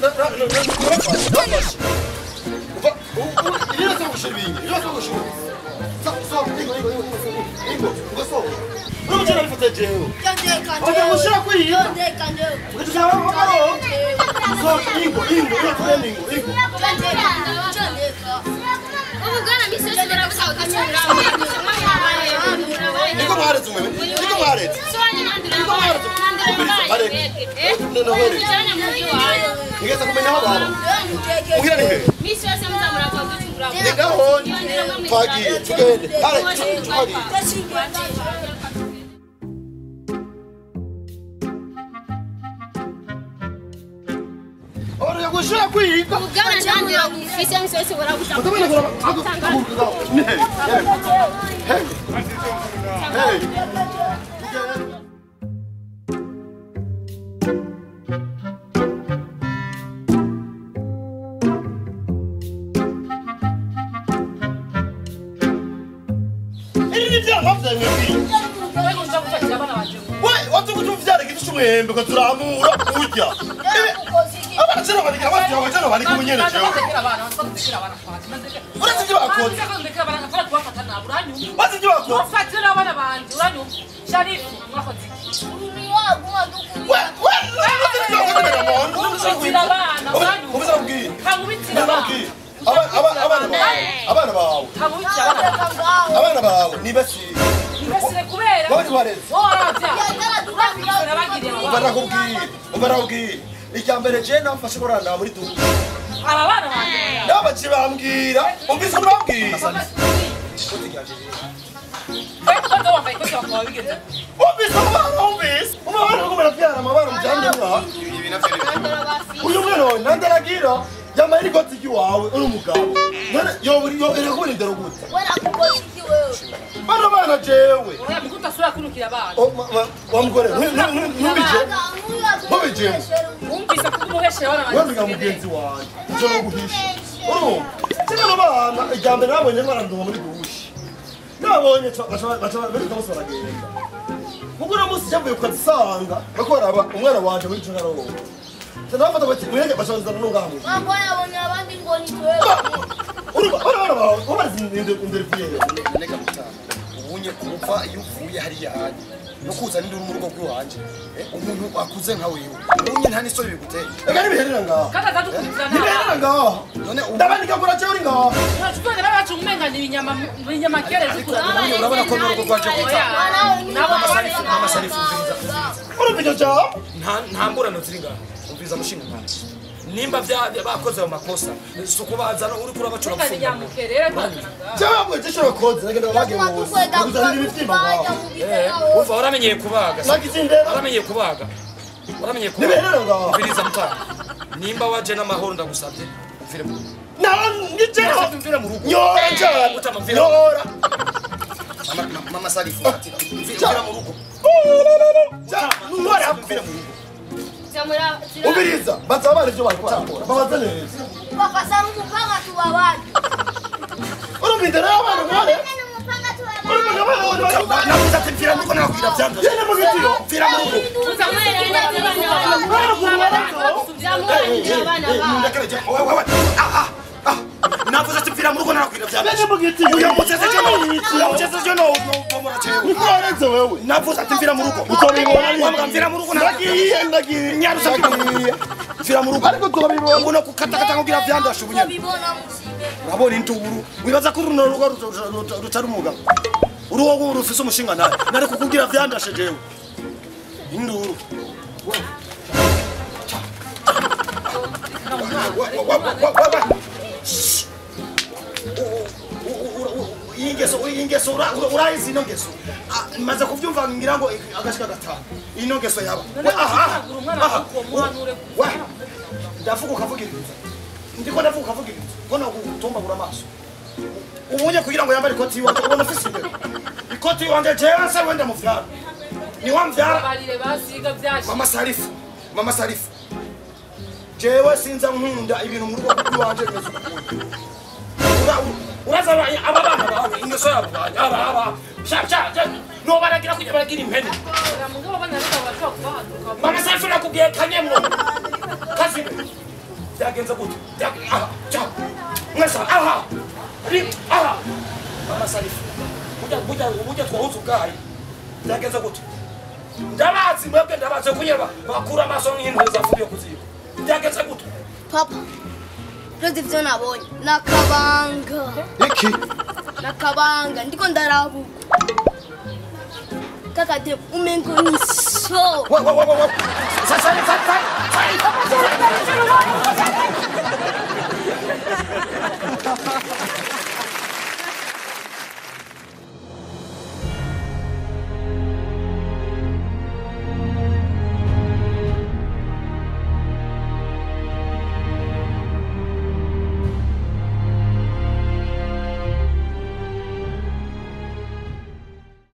Nafashe. Iriya se gushira ibingi. Iriya se gushira. So ingo ingo ingo ingo. Ngo so. Urumva bifata jewe. Oya gushira kwiye. So ingo ingo ingo ingo. Niko mwaretse umwe. Niko mwaretse. Niko mwaretse. Nigeze kumenya aho baba. Mugira ni he? Misi yose muzamura kwa gucungura. Ngaho twagiye tugende. Hare twagiye. Ora gushira kwiga. Ugana nandira gufise misi yose baragushaka. Hey. Hey. Mwembe turamura urya abana barika abana barika umunyene jewe uretse ibyo bakoze bazi ibyo bakoze ufatira abana banje uranyumva Sharifu mwakoze abana bawe nibasiye kubera ubarakubwiye icya mbere je namfashe kuranda muri duka aba bana banje nabaci bambwira umvise ko bambwira umvise umvise umwana ko baravyara amabara mujyanye mwa uyu mwana wawe nandaragira yambaye ikoti ry'iwawe uri umugabo none yo yo irakubona indero gute bano bana jewe uya abana wa mugore ntubije ntubije umvise ko umuheshe abana banje wambiga mugenzi wanje nzo no guhisha urumva sino bana ijya mbere nabonye barandunga muri guhushi nabonye baca bereka bose baragenda kuko uno munsi cyavuye ukazisanga bakora umwana wanje muri cyo narongo nafata bati mwenge bashanza nungamu wabona abonye abandi ngo ni twebwe urumva bana bawe ubazi inderiviye neka mutana ubunye kuva iyo uvuye hariya hanye no kuza n'induru mu rugo rw'iwanje umuntu akuze nka wewe ubunye nta n'isoni biguteye ega nibiherera ngaho kandi azadukurikirana nibiherera ngaho none ndabandika kura cyo uri ngaho tuzongera bacu umenga ni ibinyama ibinyama kere urabona ko n'urugo rwanje kwita amasarifu urumva icyo cyawe nta mburano ziri ngaho umviza mushinga nkanjye nimba bakoze ayo makosa sukubaza uri kurabacura gufunga cyangwa cyo koze nagenda bage bose kuzana ibibyimba ngaho umva waramenyeye kubaga waramenyeye kubaga waramenyeye kubaga umviriza mutana nimba waje n'amahoro ndagusabye umvire mu rugo nijero umvire mu rugo nyora cyane nyora mama Salifu umvira mu rugo nyora umvire mu rugo ubiriza bazabara ibyo bakora babaza neza bakasa n'umupanga tubabana urumva indero y'abana mware navuze ati mvira mu rugo nakwira byanze yene mu gitiro mvira mu rugo navuze ati mvira mu rugo nakwira byanze yene mu gitiro uyu mucheze cyo uyu mucheze cyo no bomora cyewe nikurenze wewe navuze ati mvira mu rugo utobibona wambwa mvira mu rugo nagiye ndagiye nyarusa mvira mu rugo ariko tobibona ngo kukatakata kugira vyandasha ubunyene urabona intuburu wibaza ko runo rugo rutari umugabo uruwo rufise umushinga nawe nari kukugira vyandashe jewe induru ingeso urayizi ino ngeso maze kuvyumva ngira ngo agashika gatanu ino ngeso yaba ndavuga ukavugiriza ndiko ndavuga ukavugiriza ko nagutombagura amaso ubunye kugira ngo yambare ikoti yiwanje ubona afise imbere ikoti yiwanje jewe se wenda muvyara ni wamvyara mama Salifu mama Salifu jewe sinza nkunda ibintu mu rugo rw'iwanje bimeze ukundi uraza aba bana bawe ingeso yabo aba aba sha sha no baragira kujya baragira impene mama Salifu nakubwiye kanyemwo kazi Byagenze gute? Aha, ciao. Mwese aha. Ri aha. Mama Sarifu. Burya burya burya twahuze ubwayi. Byagenze gute? Ndabazi mwebwe ndabazi kunyeba bakura amaso nk'intore zapfuye kuziko. Byagenze gute? Papa, rero ivyo nabonye nakabanga. Iki? Nakabanga ndiko ndarabuka. Kakade umengo ni so. Wa wa wa wa. Sa sa sa sa. Sa.